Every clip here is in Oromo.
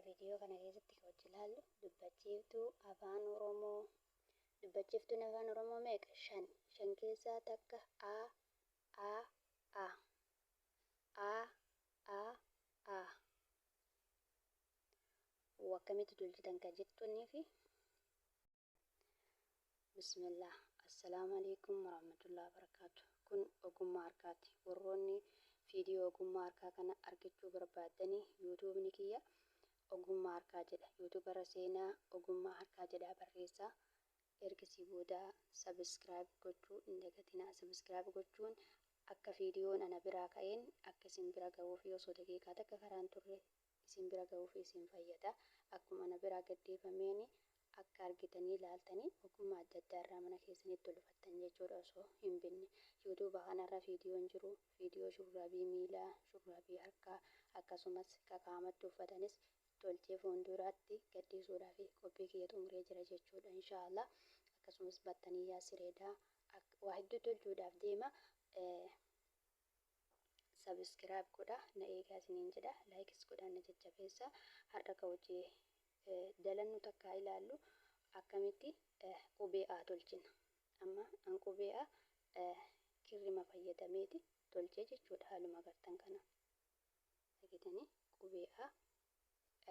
Viidiyoo kana keessatti kan wajji ilaallu dubbachiiftuu afaan Oromoo. Dubbachiiftuun afaan Oromoo meeqa? Shan. Shan keessaa takka A A A A A A. Akkamitti tolchitan kan jettuunii fi Bismillah. Assalaamu alaikum warahmatullahi wabarakaatu. Kun ogummaa harkaati. Warroonni viidiyoo ogummaa harkaa kana argachuu barbaaddanii yuutuubni kiyya ogummaa harkaa jedha. Yuutuubarra seenaa ogummaa harkaa jedhaa barreessaa. Ergasii booda subscribe gochuu hin dagatinaa. Subscribe gochuun akka viidiyoon ana biraa ka'een akka isin bira ga'uuf osoo daqiiqaa takka karaan turre isin bira ga'uuf isin fayyada. Akkuma ana biraa gadhiifameen akka argitanii ilaaltanii ogummaa adda addaa irraa mana keessanitti tolfattan jechuudha osoo hin binne. Yuutuuba kanarra viidiyoon jiru viidiyoo shurraabii miilaa, shurraabii harkaa akkasumas ka qaamatti uffatanis tolchee fuulduraatti gadhiisuudhaaf qophii kiyya xumuree jira jechuudha inshaallah. Akkasumas battaniyyaa sireedhaa waa hedduu tolchuudhaaf deema. Subscribe godha na eegaa isiniin jedha, likeis godha na jajjabeessa. Har'a ka hojii dalannu takkaa ilaallu akkamitti qubee A tolchina. Amma an qubee A kirrima fayyadameeti tolchee jechuudha. Haaluma agartan kana argitanii qubee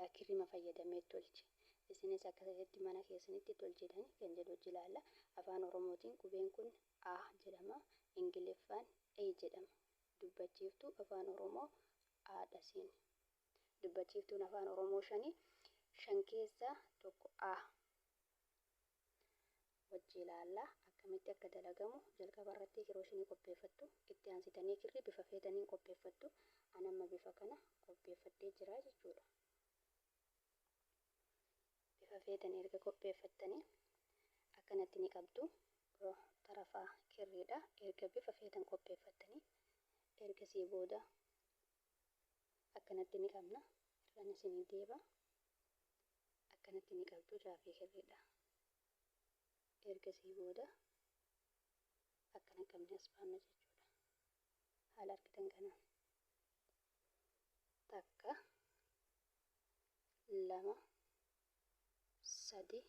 A kirrima fayyadamee tolche. Isinis akkasitti mana keessanitti tolchitanii kan jedhu hojii ilaalla. Afaan Oromootiin qubeen kun A jedhama. Ingiliffaan A jedhama. Dubbachiiftuu afaan Oromoo A dha siin. Dubbachiiftuun afaan Oromoo shani. Shan keessaa tokko A. Wajji ilaalla akkamitti akka dalagamu. Jalqaba irratti kirooshinii qopheeffattu. Itti aansitanii kirrii bifa feetaniin qopheeffattu. An amma bifa kana qopheeffadhee jira jechuudha. Bifa feetan erga qopheeffattanii akkanatti ni qabdu. Tarafaa kirriidha. Erga bifa feetan qopheeffattanii ergasii booda akkanatti ni qabna. Irraan isinii deeba. Akkanatti ni qabdu jaafii kirriidha. Ergasii booda akkana qabne as baafna jechuudha. Haala argitan kanaan. Takka, lama, sadi,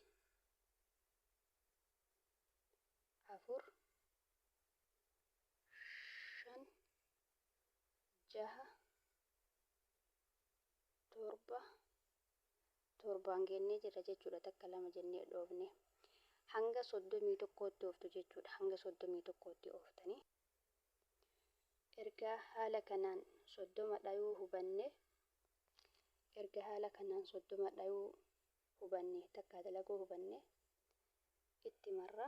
afur, shan, jaha, torba, torbaan geennee jirra jechuudha. Takka lama jennee dhoofne. Hanga 31tti ooftu jechuudha. Hanga 31tti ooftanii. Erga haala kanaan 30 dhayuu hubanne, erga haala kanaan 30 dhayuu hubanne, takkaa dalaguu hubanne, itti marra.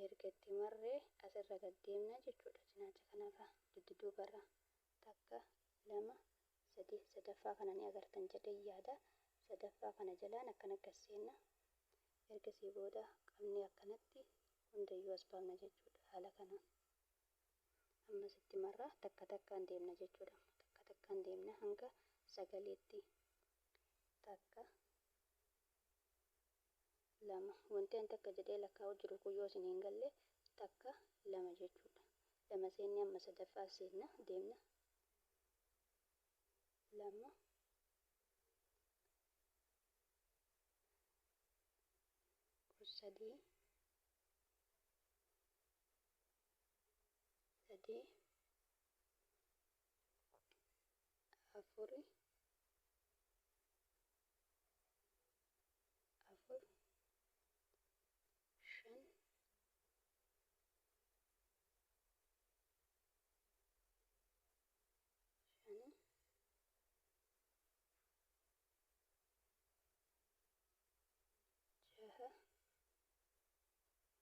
Erga itti marree asirra gad deemna jechuudha. Cinaacha kanarra dugda duubarra takka, lama, sadi, sadaffaa kana ni agartan jedhee yaada. Sadaffaa kana jalaan akkana gad seenna. Ergasii booda qabnee akkanatti hundayyuu as baafna jechuudha. Haala kanaan. Ammas itti marra, takka takkaan deemna jechuudha. Takka takkaan deemna hanga sagaliitti. Takka, lama. Wanti an takka jedhee lakkaa'u jiru kun yoo isin hin galle takka lama jechuudha. Lama seennee amma sadaffaa seenna deemna. Lama, sadii, sadii, afuri, afur, shan, shani, jaha.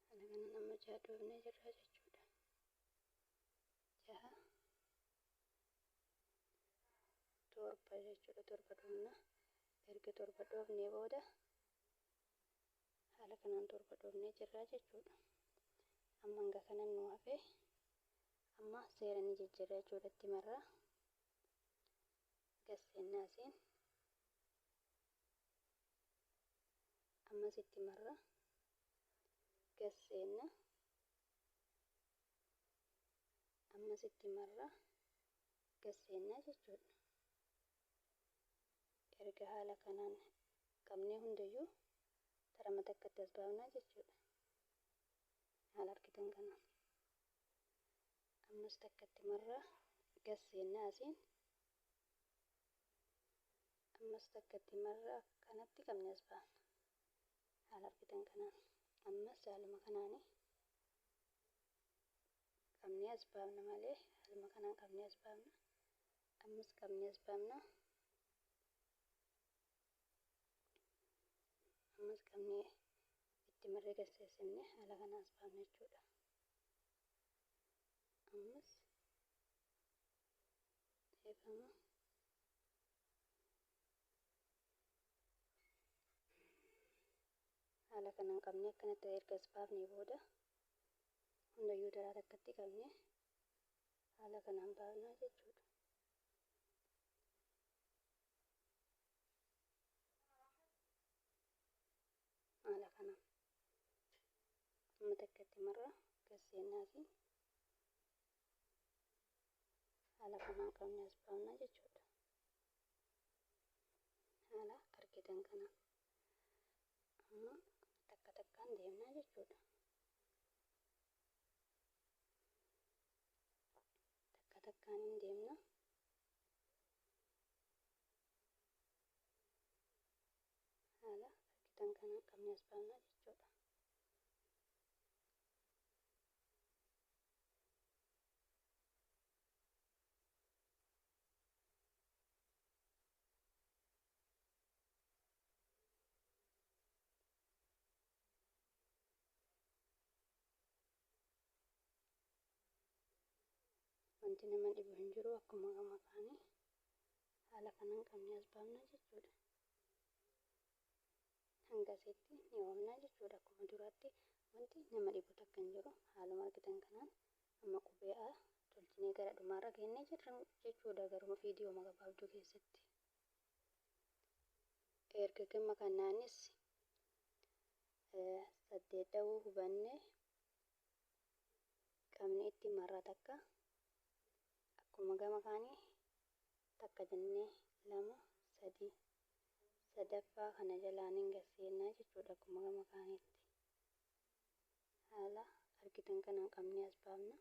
Haala kanaan amma jaha dhoofnee jirra jechuudha. Jaha, torba jechuudha. Torba dhoofna. Erga torba dhoofnee booda haala kanaan torba dhoofnee jirra jechuudha. Amma hanga kanan nu hafe amma seera ni jijjiirra jechuudha. Itti marra, gasseenna asiin, ammas itti marra, gasseenna, ammas itti marra, gasseenna jechuudha. Erga haala kanaan qabnee hundayyuu tarama takkatti as baafnaa jechuudha. Haala argitan kanaan. Ammas takkatti marraa gad seennaa asiin. Ammas takkatti marraa akkanatti qabnee as baafna. Haala argitan kanaan. Ammas haaluma kanaani qabnee as baafna malee haaluma kanaan qabnee as baafna. Ammas qabnee as baafna. Ammas qabnee itti marree gad seessifne haala kanaan as baafna jechuudha. Ammas eegama. Haala kanaan qabnee akkanatti erga as baafnee booda hundayyuu daraa takkatti qabnee haala kanaan baafnaa jechuudha. Haala kanaan amma takkatti marra gad seennaati haala kanaan qabnee as baafnaa jechuudha. Haala argitan kanaan amma takka takkaan deemnaa jechuudha. Takka takkaan hin deemna. Haala argitan kanaan qabnee as baafnaa jechuudha. Wanti nama dhibu hin jiru, akkuma gama kaanii haala kanaan qabnee as baafna jechuudha. Hanga asitti ni oofna jechuudha. Akkuma duraatti wanti nama dhibu takka hin jiru. Haaluma argitan kanaan amma qubee A tolchinee gara dhumaarra geennee jirra jechuudha, garuma viidiyoo gabaabduu keessatti. Erga gama kanaanis 8 dha'uu hubanne, qabne itti marra takka, akkuma gama kaanii takka jennee, 2, 3, sadaffaa kana jalaan hin gasseenaa jechuudha. Akkuma gama kaaniitti haala argitan kanaan qabnee as baafna.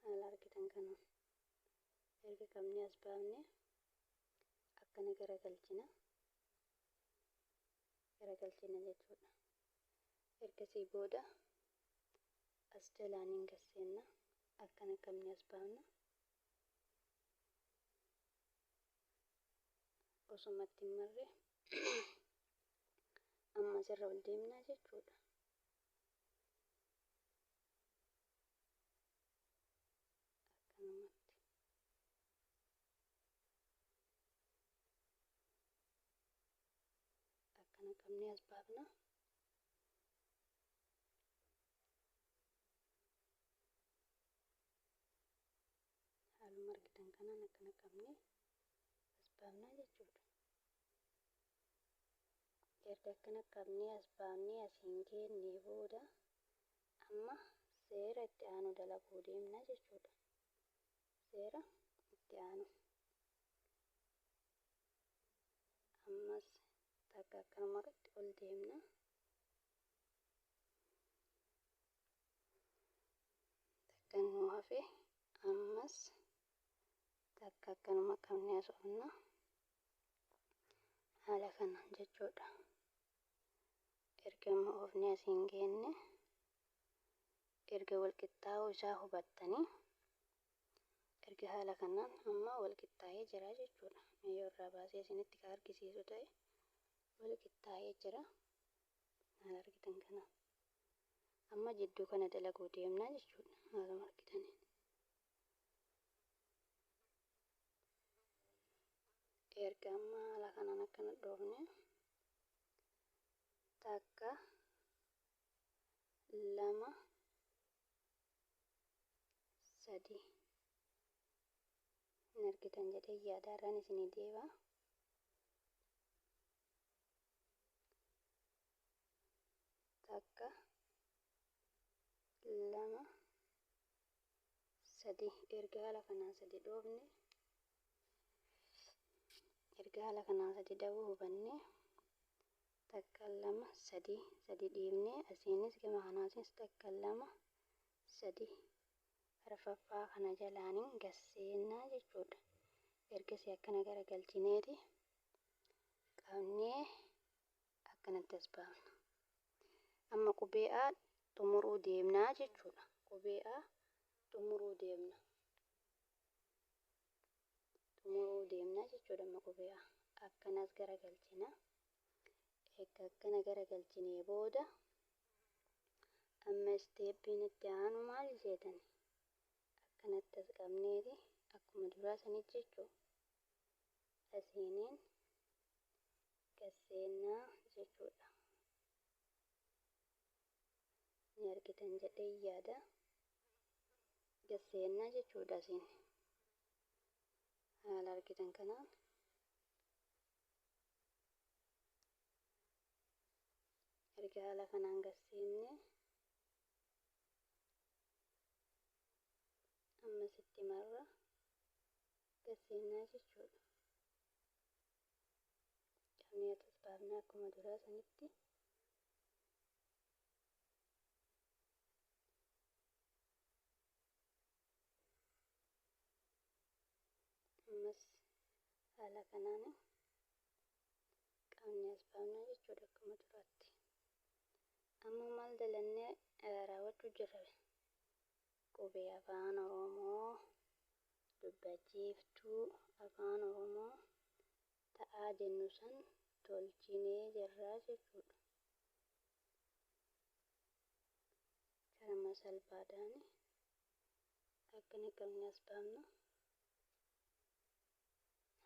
Haala argitan kanaan erga qabnee as baafne akkana garagalchina jechuudha. Ergasii booda as jalaan hin gasseenna, akkana qabnee as baafna. Osumatti hin marre ammas irra ol deemnaa jechuudha. Akkanumatti. Akkana qabnee as baafna. Haaluma argitan kanaan akkana qabnee as baafnaa jechuudha. Erga akkana qabnee as baafnee asiin geennee booda amma seera itti aanu dalaguu deemna jechuudha. Seera itti aanu. Ammas takka akkanumatti ol deemna. Takka nu hafe, ammas takka akkanuma qabnee as oofna. Haala kanaan jechuudha. Erga amma oofnee asiin geenne, erga wal qixxaa'uu isaa hubattanii, erga haala kanaan amma wal qixxaa'ee jira jechuudha. Mee yoo irraa baasee isinitti ka argisiisu ta'e, wal qixxaa'ee jira. Haala argitan kana. Amma jidduu kana dalaguu deemnaa jechuudha. Haaluma argitaniin. Erga amma haala kanaan akkana dhoofne, 1, 2, 3 hin argitan jedhee yaadaarraan isinii deeba. 1, 2, Sadi erga haala kanaan sadi dhoofne, erga haala kanaan sadi dhahuu hubanne, 1, 2, 3, sadi dhiibnee asiinis gama kanaatiinis 1, 2, 3 arfaffaa kana jalaanin gasseennaa jechuudha. Ergasii akkana gara galchineeti qabnee akkanatti as baafna. Amma qubee A xumuruu deemnaa jechuudha. Qubee A xumuruu deemna. Xumuruu deemnaa jechuudha amma qubee A. Akkanas gara galchina. Egaa akkana gara galchinee booda amma isteeppiin itti aanu maal jeetani? Akkanatti as qabneeti akkuma duraa sanitti jechuudha. Asiiniin gasseennaa jechuudha. Ni argitan jedhee yaada. Gasseennaa jechuudha asiin. Haala argitan kanaan. Erga haala kanaan gasseenne ammasitti marra gasseennaa jechuudha. Qabnee as baafnaa akkuma duraa sanitti. Ammas haala kanaan qabnee as baafnaa jechuudha akkuma duraatti. Amma maal dalannee raawwachuu jirra? Qubee afaan Oromoo dubbachiiftuu afaan Oromoo ta'aa jennu san tolchinee jirra jechuudha. Karama salphaadhaan akkana qabnee as baafna.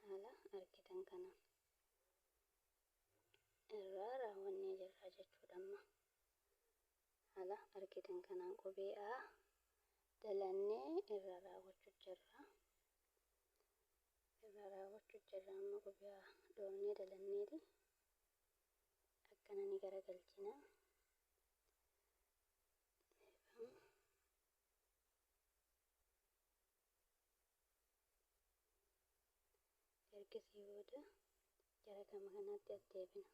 Haala argitan kanaan irraa raawwannee jirra jechuudha amma. Haala argitan kanaan qubee A dalannee irraa raawwachuu jirra. Irraa raawwachuu jirra amma qubee A dhoofnee dalanneeti. Akkana ni garagalchina. Ergasii booda gara gama kanaatti as deebina.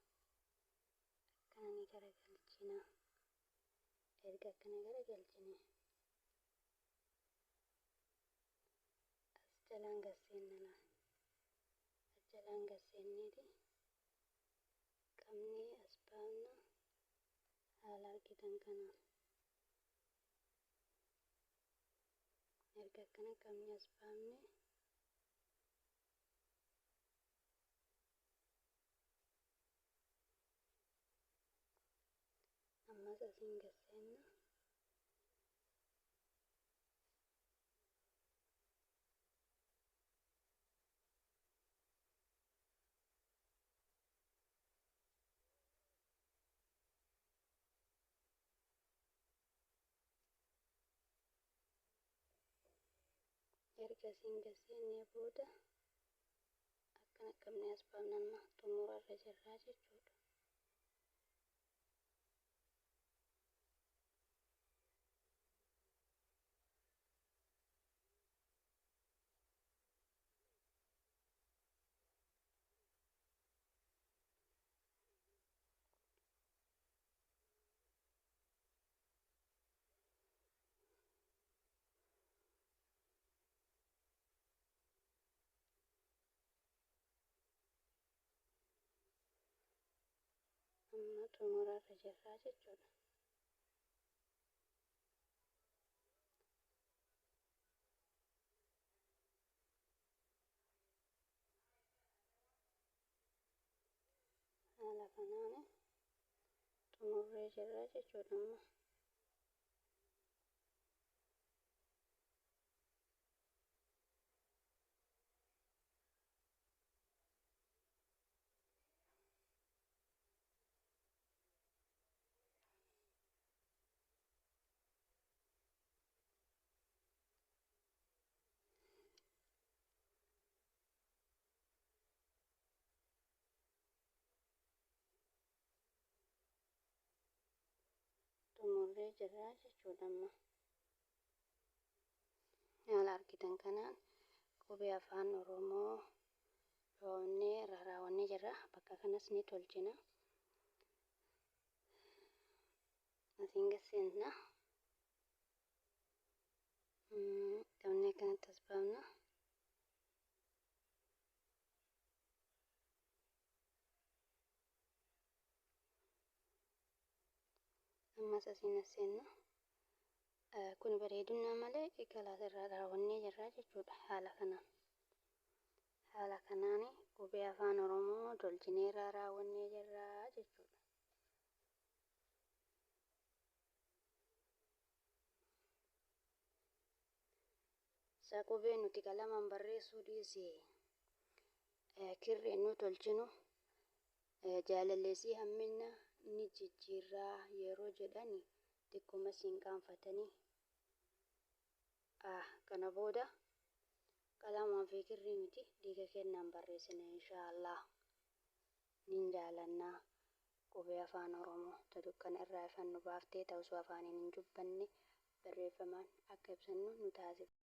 Akkana ni garagalchina. Erga akkana garagalchine as jalaan gasseenna. As jalaan gasseenneeti qabnee as baafna haala argitan kanaan. Erga akkana qabnee as baafne ammas asiin gasseenna. Erga asiin gasseennee booda akkana qabnee as baafna amma xumura irra jirraa jechuudha. Amma xumura irra jirraa jechuudha. Haala kanaan xumurree jirra jechuudha amma. Xumurree jirra jechuudha amma. argitan kanaan qubee afaan Oromoo dhoofnee irraa raawwannee jirra. Bakka kanas ni tolchina. Asiin gad seenna. Qabnee akkanatti as baafna. Ammas asiin as seenna. Kun bareedinaa malee kalaas irraa raawwannee jirra jechuudha haala kanaan. Haala kanaan qubee afaan Oromoo tolchinee irraa raawwannee jirra jechuudha. Sa qubee nuti qalamaan barreessuu dhiisi kirriin nu tolchinu jaalalleesii hammina ni jijjiirraa yeroo jedhani xiqquma siin qaanfatanii kana booda qalamaa fi kirrii miti dhiiga kennaan barreessina inshaa Allah nin jaalannaa qubee afaan Oromoo ta dukkana irraa ifan nu baaftee ta osoo afaaniin hin dubbanne barreeffamaan akka ibsannu nu taasifte.